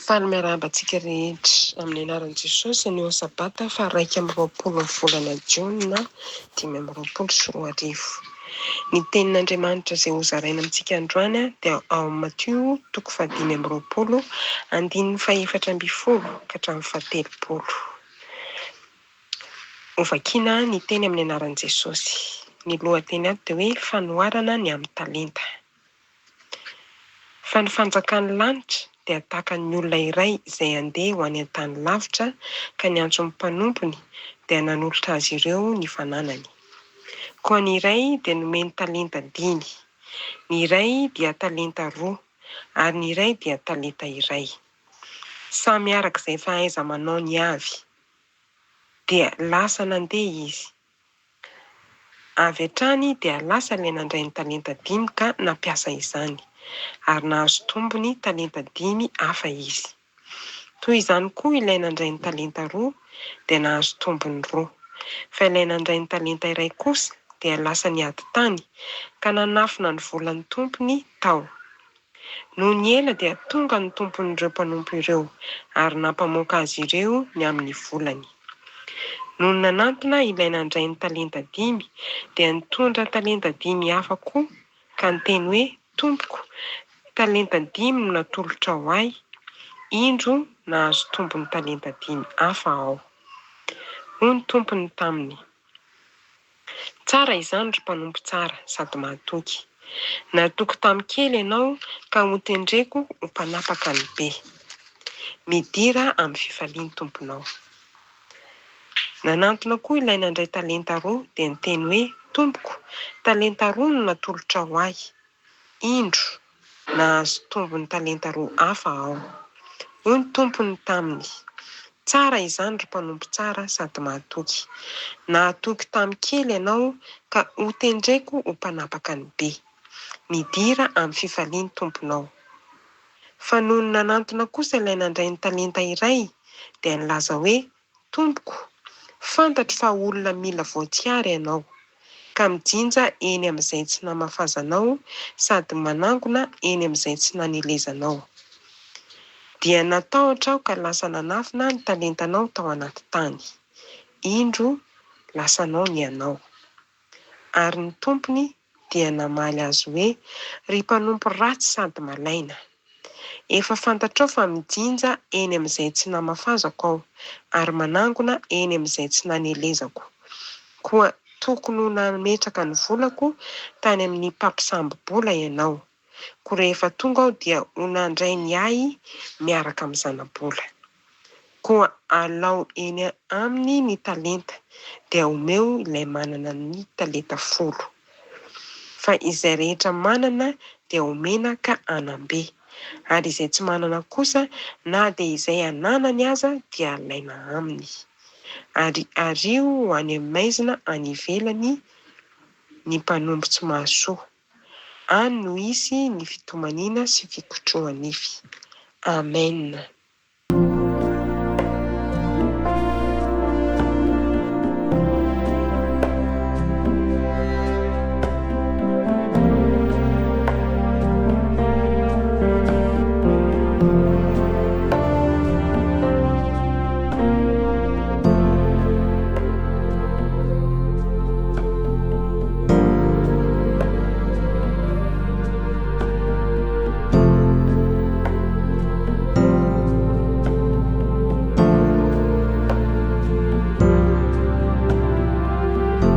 Faly miarahaba antsika rehetra amin'ny anaran'i Jesosy anio sabata faha 21 ny volana jona 2025. Ny tenin'Andriamanitra izay hozaraina amintsika androany dia ao amin'ny Matio toko faha 25 andininy faha-14 ka hatramin'ny faha-30. Hovakiana ny teny amin'ny anaran'i Jesosy. Ny lohateny ato dia hoe fanoharana ny amin'ny talenta. Fa ny fanjakan'ny lanitra dia tahaka ny olona iray izay handeha ho any an-tany lavitra ka niantso ny mpanompony dia nanolotra azy ireo ny fananany. Koa ny iray dia nomeny talenta dimy, ny iray dia talenta roa, ary ny iray dia talenta iray. Samy araka izay fahaiza-manaony avy. Dia lasa nandeha izy. Avy hatrany dia lasa ilay nandray ny talenta dimy ka nampiasa izany, ary nahazo tombony talenta dimy hafa izy. Toy izany koa ilay nandray ny talenta roa dia nahazo tombony roa. Fa ilay nandray ny talenta iray kosa dia lasa niady tany, ka nanafina ny volan'ny tompony tao. Nony ela dia tonga ny tompon'ireo mpanompo ireo ary nampamoaka azy ireo ny amin'ny volany. Nony nanantona ilay nandray ny talenta dimy, dia nitondra talenta dimy hafa koa ka niteny hoe, Tompoko, talenta dimy no natolotrao ahy, indro nahazo tombony talenta dimy hafa aho. Hoy ny tompony taminy, Tsara izany ry mpanompo tsara sady mahatoky. Natoky tamin'ny kely ianao ka hotendreko ho mpanapaka ny be. Midira amin'ny fifalian'ny tomponao. Nanantona koa ilay nandray talenta roa dia niteny hoe, Tompoko, talenta roa no natolotrao ahy. Indro, nahazo tombony talenta roa hafa aho. Hoy ny tompony taminy, Tsara izany, ry mpanompo tsara sady mahatoky. Nahatoky tamin'ny kely ianao, ka hotendreko ho mpanapaka ny be. Midira amin'ny fifalian'ny tomponao. Fa nony nanantona kosa ilay nandray ny talenta iray, dia nilaza hoe, Tompoko, fantatro fa olona mila voatsiary ianao, ka mijinja eny amin'izay tsy namafazanao sady manangona eny amin'izay tsy nanelezanao. Dia natahotra aho ka lasa nanafina ny talentanao tao anaty tany. Indro, lasanao ny anao. Ary ny tompony dia namaly azy hoe, Ry mpanompo ratsy sady malaina! Efa fantatrao fa mijinja eny amin'izay tsy namafazako aho, ary manangona eny amin'izay tsy nanelezako. Koa tokony ho nametraka ny volako tany amin'ny mpampisambo-bola ianao, koa rehefa tonga aho dia ho nandray ny ahy miaraka amin'ny zana-bola. Koa alao eny aminy ny talenta, dia omeo ilay manana ny talenta folo. Fa izay rehetra manana dia omena ka hanam-be, ary izay tsy manana kosa, na dia izay ananany aza dia alaina aminy. Ary ario ho any amin'ny maizina any ivelany ny mpanompo tsy mahasoa. Any no hisy ny fitomaniana sy fikotroha-nify. Amen.